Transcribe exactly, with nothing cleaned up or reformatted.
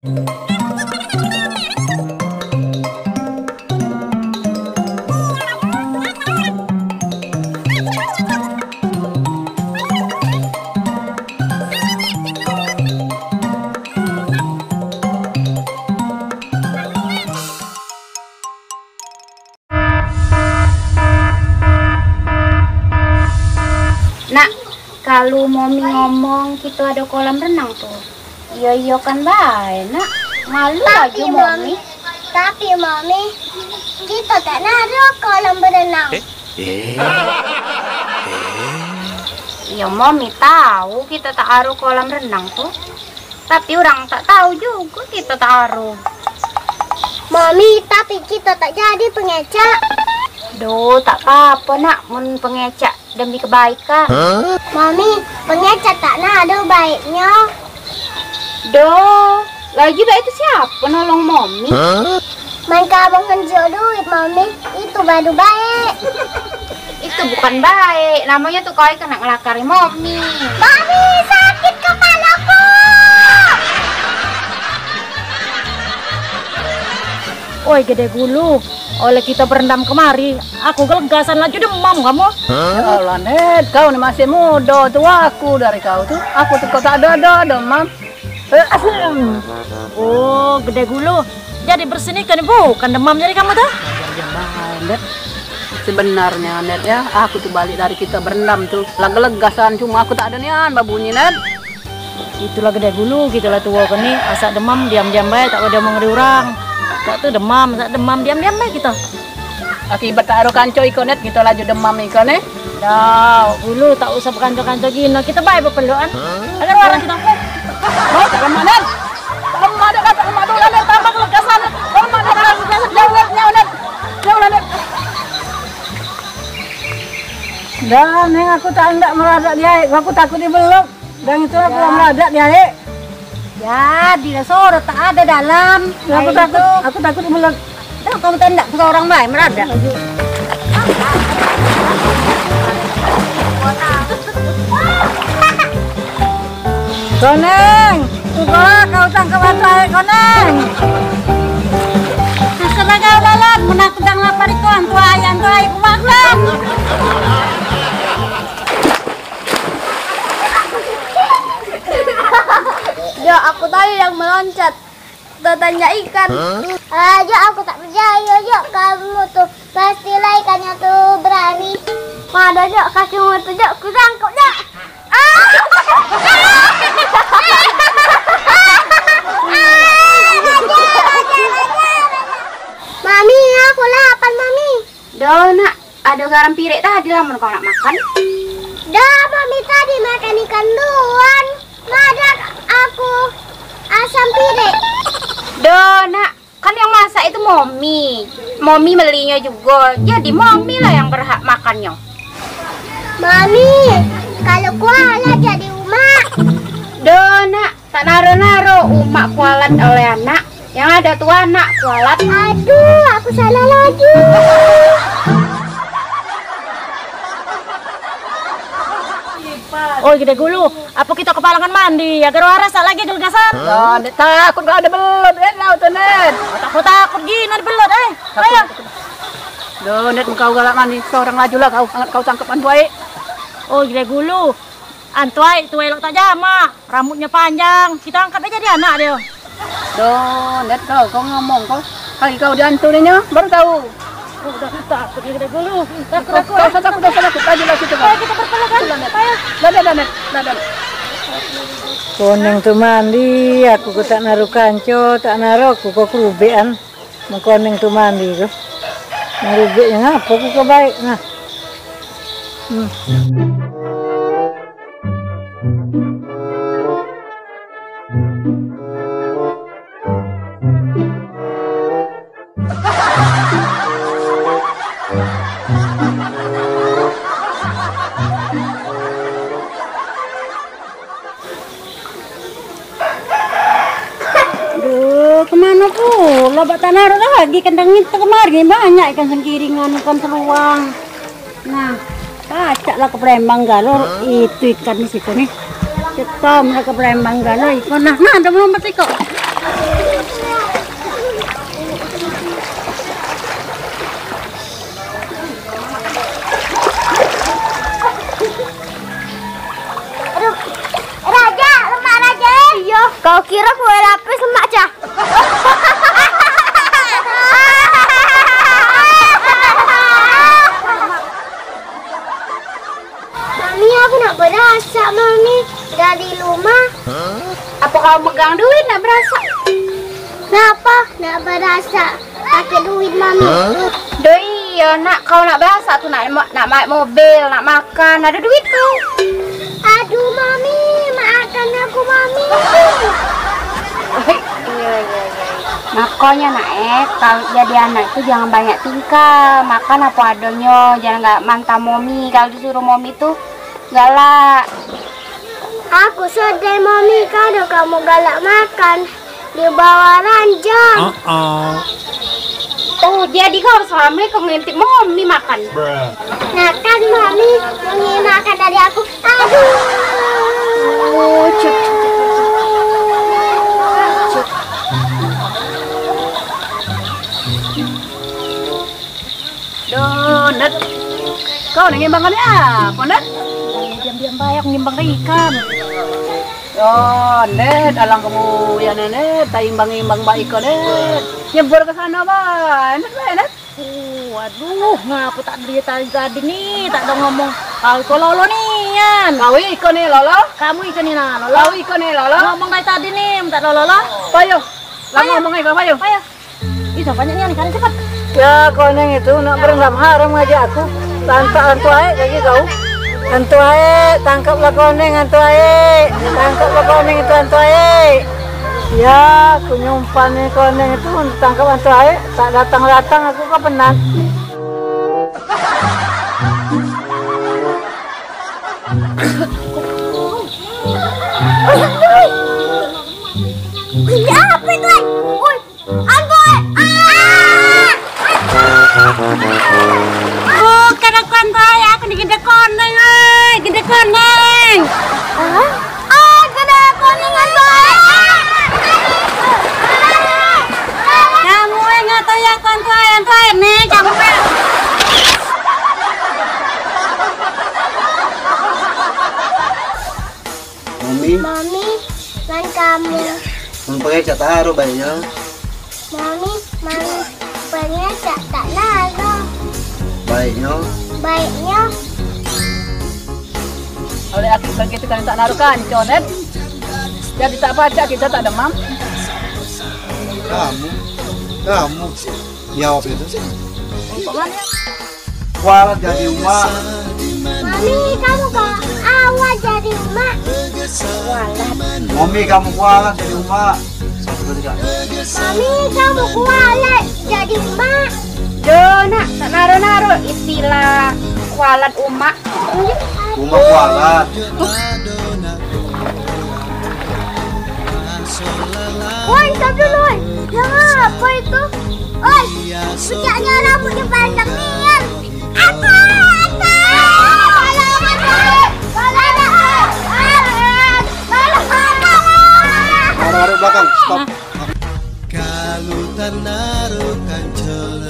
Nak, kalu Momi ngomong kito ado kolam renang tu, iyo-iyo kan bae, Nak. Malu laju Momi. Tapi, Momi, kito tak ado kolam berenang. Eh? Eh? Eh? Iyo, Momi tau kito tak ado kolam renang tu. Tapi orang tak tau jugo kito tak aro. Mami, tapi kito tak jadi pengecak. Doh, tak papo, Nak, mun pengecak demi kebaikan. Mami, pengecak tak nak ado baiknyo. Doh, lagi baik tu siapo nolong Mami? Main kabang ngenjuk duit, Mami. Itu baru baik. Itu bukan baik, namonyo tu kau kena ngelakari Mami. Mami, sakit kepalaku. Oi, Gede Gulu, oleh kito berendam kemari, aku gelegasan laju demam kamu. Ya Allah, Net, kau ni masih mudo, tuaku dari kau tu. Aku tu kau tak ado-ado demam. Oh, Gede Gulu. Jadi bersih ni kan bukan demam jadi kamu tu? Diam-diam bae, Net. Sebenarnyo, Net, ya, aku tu balik dari kito berendam tu. Lah gelegasan, cuma aku tak ado nian babunyi, Net. Itulah Gede Gulu, kito lah tuo kan ni. Asak demam, diam-diam bae, tak ado omong dari orang. Tak tu demam, tak demam, diam-diam bae kito. Akibat tak ado kanco iko, Net, kito laju demam iko, Net. Dah, Gulu tak usah bekanco-kanco gino. Kito bae bepelukan. Agar wara kito. Bae, tak lemak, Net. Tak lemak, Net, tak lemak dulu, Net. Tambah kelegasan, Net. Tak lemak, Net. Jauh, Net, jauh, Net. Jauh, Net. Dah, Neng, aku tak hendak meradak di aek. Aku takut dibelok. Dang itu aku meradak di aek. Jadi lah sorot tak ado dalam. Aku takut, aku takut mulut. Dah kamu tendak ke orang bae meradak. Koneng, coba kau tangkap hantu aek, Koneng. Terserah kau lalat, men aku dang lapar iku hantu aek, hantu aek ku makan. Ya, aku tadi yang meloncat. Tetanjak ikan. Ah, Jok, aku tak percaya, Jok. Kamu tu pastilah ikannya tu berani. Mana, Jok? Kakimu tu, Jok. Ku tangkap, Jok. Ah! Mami, aku lapar, Mami. Dah, nak. Ado garam pirek tadi lah mun kau nak makan. Dah, Mami tadi makan ikan duan. Madak aku asam pirek. Dah, nak. Kan yang masak itu Momi. Momi melinyo jugo. Jadi Momi lah yang berhak makannyo. Mami, kalau kuala jadi umak. Dah, nak. Tak naro-naro umak kualat oleh anak. Yang ado tu anak kualat. Aduh, aku salah lagi. Oi, Gede Gulu, apo kito ke palangan mandi? Agar waras tak lagi gelegasan. Lah, ndak takut kau ado belut, eh, laut tu, Nen. Takut-takut gini ado belut, eh. Ayo. Duh, Net, kau galak mandi, seorang laju lah kau, angat kau tangkap antu aek. Oi, Gede Gulu, antu aek tu elok tak jamak. Rambutnyo panjang, kito angkat bae jadi anak dio. Doh, Net, kau, kau ngomong kau. Kaki kau dianturinyo, baru tau. Oh, udah takut ni Gede Gulu. Takut aku. Kau usah takut, usah takut. Laju lah situ kau. Ayo kita berpelukan. Ayo. Lah, dah, dah, Net. Lah, dah. Koneng tu mandi, aku ku tak naruh kanco, tak naruh aku kau kerubekan. Mengkoneng tu mandi tu. Ngerubik yang apo ku kebaik nah. Hmm. Duh, kemano pulo bak tanah lagi kendang itu kemari banyak ikan sengkiringan, ikan seluang. Nah, pacak lah ke Palembang galo itu ikan di situ nih. Cetom lah ke Palembang galo ikan. Nah, nah, ada melompat iko. Lapis lemak cah. Mami, aku nak berasak, Mami, dari rumah. Apa kau megang duit nak berasak? Ngapa nak berasak? Pakai duit, Mami. Doh iyo, nak, kau nak berasak tu nak, nak naik mobil, nak makan, ada duit kau. Aduh, Mami, maafkan aku, Mami. Iya, iya, iya. Makonyo, nak, eh, kalau jadi anak tu jangan banyak tingkah, makan apa adonyo, jangan galak mantah momi. Kalau disuruh momi tu galak. Aku sedih, Mami, kalau kamu galak makan di bawah ranjang. Oh, jadi kau selama ni kau ngintip momi makan? Nah, kan Mami, Mami makan dari aku. Aduh. Doh, Ndet. Kau ni ngimbang kami apo, Ndet? Diam-diam bae, aku ngimbang ke ikan. Doh, Ndet, alang kamu ya, Ndet, tak imbang-imbang bae ikan, Ndet. Nyebur ke sana bae, Ndet, bae, Ndet. Oh, waduh, ngapa tak dia tadi, tadi ni, tak ada ngomong. Kau iko lolo nian. Kau iko ni lolo? Kamu iko ni nah, lolo. Kau iko ni lolo? Ngomong dari tadi ni, tak lolo, lolo. Payo. Lah ngomong ae, payo. Payo. Ih, banyak nian ikan, cepet. Ya, koneng itu nak berendam haram ngajak aku. Tangkap antu aek lagi kau. Antu aek, tangkaplah koneng antu aek. Tangkaplah koneng itu antu aek. Ya, aku nyumpan ni koneng itu tangkap antu aek. Tak datang-datang aku ke penat. Oi, apa itu, oi? Oi, antu aek. Ah! Bukan aku antu aek, aku ni gede koneng, oi. Gede koneng. Hah? Ah, gede koneng antu aek. Kamu, eh, nggak tahu ya aku antu aek, antu aek nih, kamu, eh. Mami. Mami, ngan kamu. Mun pengen cak taro baiknyo. Mami, mami, pengen cak tak naro. Baiknyo. Baiknyo. Oleh aku bagi tukang tak naro kanco, Ned. Jadi tak pacak kita tak demam. Kamu, kamu. Jawab itu. Kualat jadi umak. Mami, kamu kok awal jadi umak? Kualat. Mami, kamu kualat jadi umak. Satu, dua, tiga. Mami, kamu kualat jadi umak? Yo, nak, tak naro-naro istilah kualat umak. Umak kualat. Woi, stop dulu, woi. Yang apa itu? Oi, pucaknya rambutnya panjang nian. Apa? Apa? Tolong, tolong, tolong, tolong, tolong. Arah-arah belakang, stop. Kalu tak naro kanco